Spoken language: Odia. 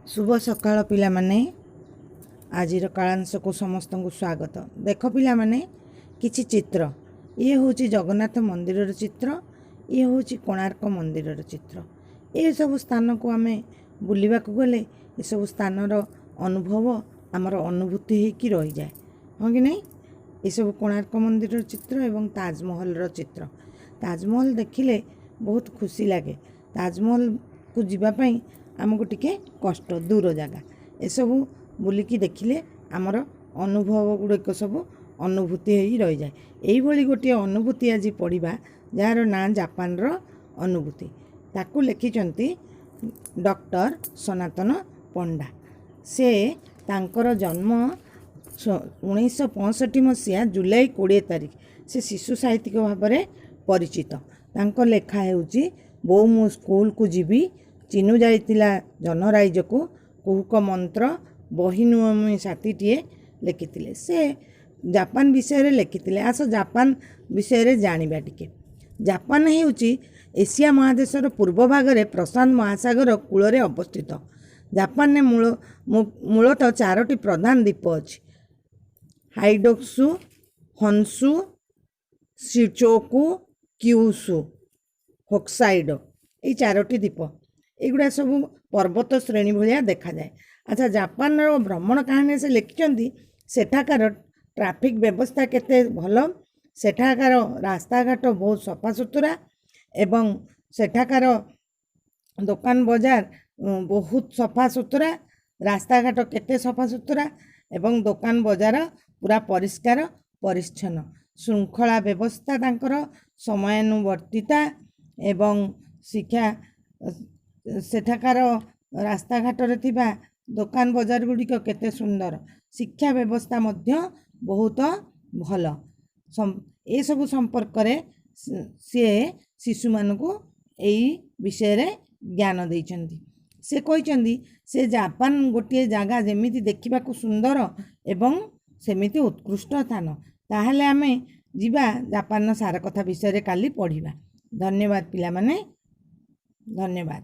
ଶୁଭ ସକାଳ ପିଲାମାନେ। ଆଜିର କାଳାଂଶକୁ ସମସ୍ତଙ୍କୁ ସ୍ୱାଗତ। ଦେଖ ପିଲାମାନେ, କିଛି ଚିତ୍ର। ଇଏ ହେଉଛି ଜଗନ୍ନାଥ ମନ୍ଦିରର ଚିତ୍ର, ଇଏ ହେଉଛି କୋଣାର୍କ ମନ୍ଦିରର ଚିତ୍ର। ଏସବୁ ସ୍ଥାନକୁ ଆମେ ବୁଲିବାକୁ ଗଲେ ଏସବୁ ସ୍ଥାନର ଅନୁଭବ ଆମର ଅନୁଭୂତି ହେଇକି ରହିଯାଏ, ହଁ କି ନାହିଁ? ଏସବୁ କୋଣାର୍କ ମନ୍ଦିରର ଚିତ୍ର ଏବଂ ତାଜମହଲର ଚିତ୍ର। ତାଜମହଲ ଦେଖିଲେ ବହୁତ ଖୁସି ଲାଗେ। ତାଜମହଲକୁ ଯିବା ପାଇଁ ଆମକୁ ଟିକେ କଷ୍ଟ, ଦୂର ଜାଗା। ଏସବୁ ବୁଲିକି ଦେଖିଲେ ଆମର ଅନୁଭବ ଗୁଡ଼ିକ ସବୁ ଅନୁଭୂତି ହେଇ ରହିଯାଏ। ଏଇଭଳି ଗୋଟିଏ ଅନୁଭୂତି ଆଜି ପଢ଼ିବା, ଯାହାର ନାଁ ଜାପାନର ଅନୁଭୂତି। ତାକୁ ଲେଖିଛନ୍ତି ଡକ୍ଟର ସନାତନ ପଣ୍ଡା। ସେ ତାଙ୍କର ଜନ୍ମ 1965 ମସିହା ଜୁଲାଇ 20 ତାରିଖ। ସେ ଶିଶୁ ସାହିତ୍ୟିକ ଭାବରେ ପରିଚିତ। ତାଙ୍କ ଲେଖା ହେଉଛି ବୋଉ ମୁଁ ସ୍କୁଲକୁ ଯିବି, ଚିନୁ ଯାଇଥିଲା ଜହ୍ନରାଇଜକୁ, କୁହୁକ ମନ୍ତ୍ର, ବହି ନୁହେଁ ମୁଇଁ ସାଥୀଟିଏ ଲେଖିଥିଲେ। ସେ ଜାପାନ ବିଷୟରେ ଲେଖିଥିଲେ। ଆସ, ଜାପାନ ବିଷୟରେ ଜାଣିବା ଟିକେ। ଜାପାନ ହେଉଛି ଏସିଆ ମହାଦେଶର ପୂର୍ବ ଭାଗରେ ପ୍ରଶାନ୍ତ ମହାସାଗର କୂଳରେ ଅବସ୍ଥିତ। ଜାପାନରେ ମୂଳତଃ ଚାରୋଟି ପ୍ରଧାନ ଦ୍ୱୀପ ଅଛି: ହାଇଡୋକ୍ସୁ, ହନସୁ, ସିଚୋକୁ, କ୍ୟୁସୁ, ହୋକ୍ସାଇଡୋ। ଏଇ ଚାରୋଟି ଦ୍ୱୀପ। ଏଇଗୁଡ଼ା ସବୁ ପର୍ବତ ଶ୍ରେଣୀ ଭଳିଆ ଦେଖାଯାଏ। ଆଚ୍ଛା, ଜାପାନର ଭ୍ରମଣ କାହାଣୀରେ ସେ ଲେଖିଛନ୍ତି ସେଠାକାର ଟ୍ରାଫିକ୍ ବ୍ୟବସ୍ଥା କେତେ ଭଲ, ସେଠାକାର ରାସ୍ତାଘାଟ ବହୁତ ସଫାସୁତୁରା ଏବଂ ସେଠାକାର ଦୋକାନ ବଜାର ବହୁତ ସଫାସୁତୁରା। ରାସ୍ତାଘାଟ କେତେ ସଫାସୁତୁରା ଏବଂ ଦୋକାନ ବଜାର ପୁରା ପରିଷ୍କାର ପରିଚ୍ଛନ୍ନ। ଶୃଙ୍ଖଳା ବ୍ୟବସ୍ଥା ତାଙ୍କର, ସମୟାନୁବର୍ତ୍ତିତା ଏବଂ ଶିକ୍ଷା। ସେଠାକାର ରାସ୍ତାଘାଟରେ ଥିବା ଦୋକାନ ବଜାର ଗୁଡ଼ିକ କେତେ ସୁନ୍ଦର। ଶିକ୍ଷା ବ୍ୟବସ୍ଥା ମଧ୍ୟ ବହୁତ ଭଲ। ଏସବୁ ସମ୍ପର୍କରେ ସିଏ ଶିଶୁମାନଙ୍କୁ ଏଇ ବିଷୟରେ ଜ୍ଞାନ ଦେଇଛନ୍ତି। ସେ କହିଛନ୍ତି, ସେ ଜାପାନ ଗୋଟିଏ ଜାଗା ଯେମିତି ଦେଖିବାକୁ ସୁନ୍ଦର ଏବଂ ସେମିତି ଉତ୍କୃଷ୍ଟ ସ୍ଥାନ। ତାହେଲେ ଆମେ ଯିବା, ଜାପାନର ସାର କଥା ବିଷୟରେ କାଲି ପଢ଼ିବା। ଧନ୍ୟବାଦ ପିଲାମାନେ, ଧନ୍ୟବାଦ।